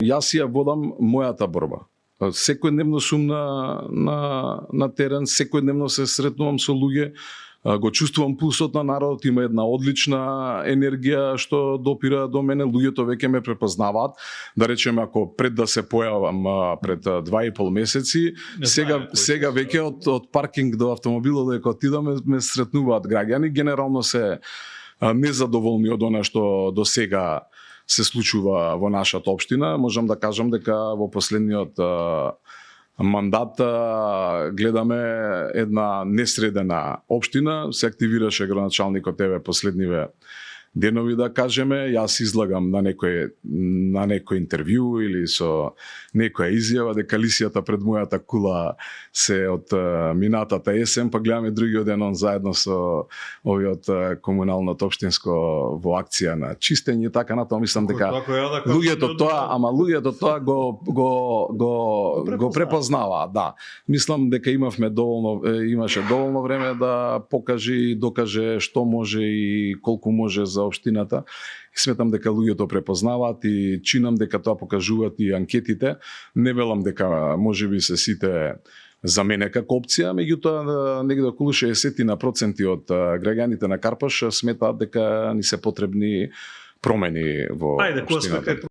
јас ја водам мојата борба. Секојдневно сум на терен, секојдневно се сретнувам со луѓе, го чувствувам пулсот на народот, има една одлична енергија што допира до мене, луѓето веќе ме препознаваат. Да речеме, ако пред да се појавам пред 2,5 месеци, сега веќе од паркинг до автомобилот дека отидаме ме сретнуваат граѓани, генерално се незадоволни од она што до сега се случува во нашата општина. Можам да кажам дека во последниот мандат гледаме една несредена општина. Се активираше градоначалникот последниве денови, да кажеме. Јас излагам на некој интервју или со некоја изјава дека лисијата пред мојата кула се од минатата есен, па гледаме другиот ден заедно со овиот комуналното општинско во акција на чистење, така натаму. Мислам дека луѓето тоа го препознаваа, да. Мислам дека имаше доволно време да покаже и докаже што може и колку може за општината. И сметам дека луѓето препознаваат и чинам дека тоа покажуваат и анкетите. Не велам дека можеби се сите за мене како опција, меѓутоа негде околу 60% од граѓаните на Карпаш сметаат дека ни се потребни промени во општината.